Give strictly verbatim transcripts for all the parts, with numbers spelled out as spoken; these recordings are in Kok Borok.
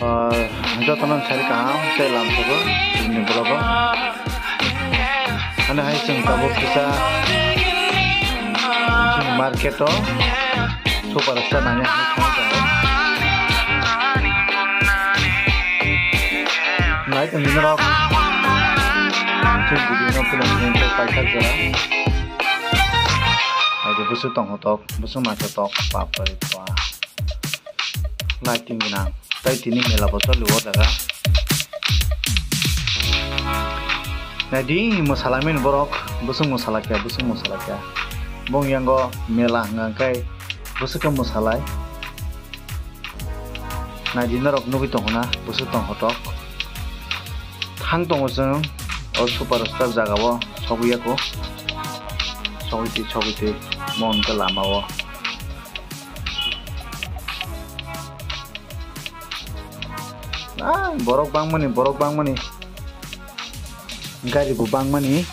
Ah, jotono sari kaham tei lamsogo chini vlog o. Ano hai chwng tabuk kisa chini market o super star nangya hinwi thangwi tongo. Nai tong nini rok chini video no film tei paithak jora. Hai de bwswk tong hotok, bwswk naithotok, bap bai ba. Lighting gwnang. Tai tini mela bo choli o jaga. Naidi mwsalaimani borok, bwswk mwsala kya, bwswk mwsala kya. Bong yango mela hwnka hwnkhe bwswk khe mwsalai. Naidi norok nugwi tongo na, bwswk tong hotok. Thang tongo chwng o super star jaga o sogwi ya kho. Sogwi twi, sogwi twi, mo hwnka lama o. Ah, borok bangmani, borok bangmani. Gari bo bangmani.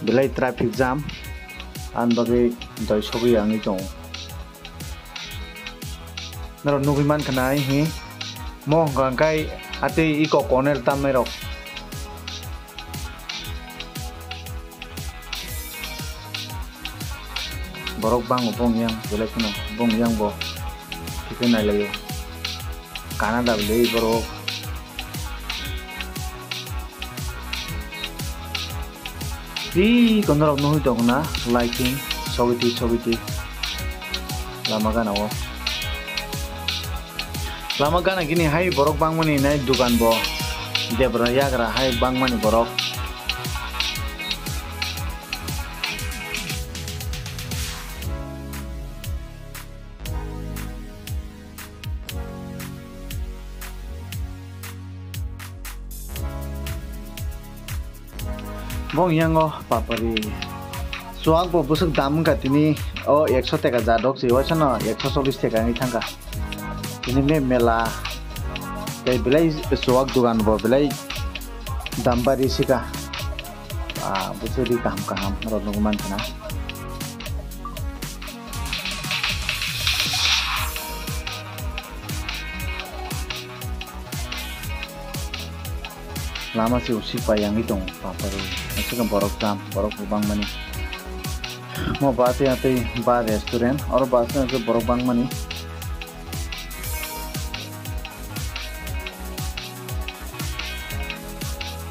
Belai traffic jam. Ani bagwi doi sogwi wngwi tongo. Norok nugwi mankha na, hi? Mo hwnka hwnkhe atwi iko corner tamnai rok. Borok bango bong yang, belai kheno bong yang bo thikhe nailaio. Canada bwlwi borok. Twi konorok nugwi tongna lighting sogwi twi, sogwi twi lama gana o. Lama gana gini hai borok bangmani nai dukan bo debra yagra hai bangmani borok. Bong yango papari. Chuwak bo bwswk dam wngkha tini o ekso teka ja dok si, waisa no ekso chollish teka wngwi thangkha. Tini me mela tei belai chuwak dugan bo belai dam bari sika. Ah, bwswk ri kaham kaham rok nugwi mankha na. Lama se usik pai yangwi tongo, papari. Aswkhe borok jam, borok bo bangmani. Mo ba tei atwi ba restaurant, oro ba se borok bangmani.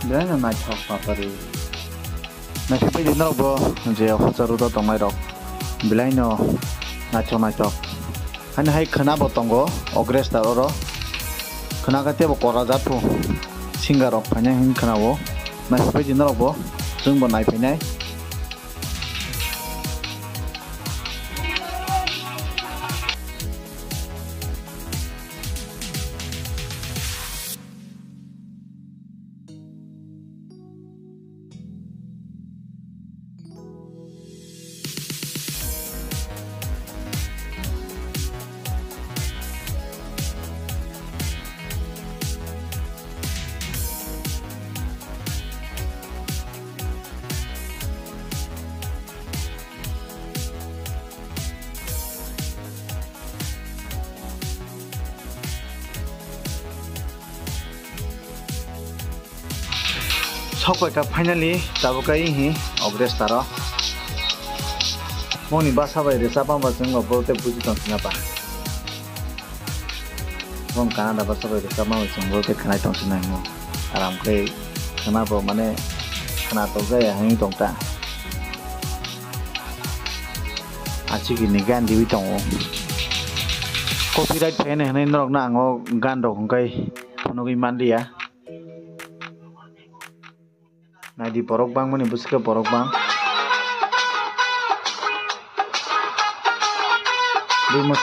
Belai no naithok papari. Naisik bai di norok bo je hocha road o tongnai rok belai no naithok naithok. Hani hai khwna bo tongo o Grey Star oro. Khwna khe tebo kora jat pho singer rok phainai hin khwna o. Naisik bai di norok bo chwng bo nai phainai. Sok pai kha finally, tabuk kai hi o Grey Star o. Moni basa bai resa bamba chwng bo tei buji tong sina ba. Bong Canada basa bai resa bamba chwng bo tei khwnai tong sina hinwi. Aram khe khwna bo mane khwna tong jaya hinwi tong ta. Achigi ni gan diwi tongo. Copyright phainai hinwi norok no ang o gan rok hwnkhai phunugwi manliya. Naidi borok bangmani bwswk khe borok bang. Bui mwsa-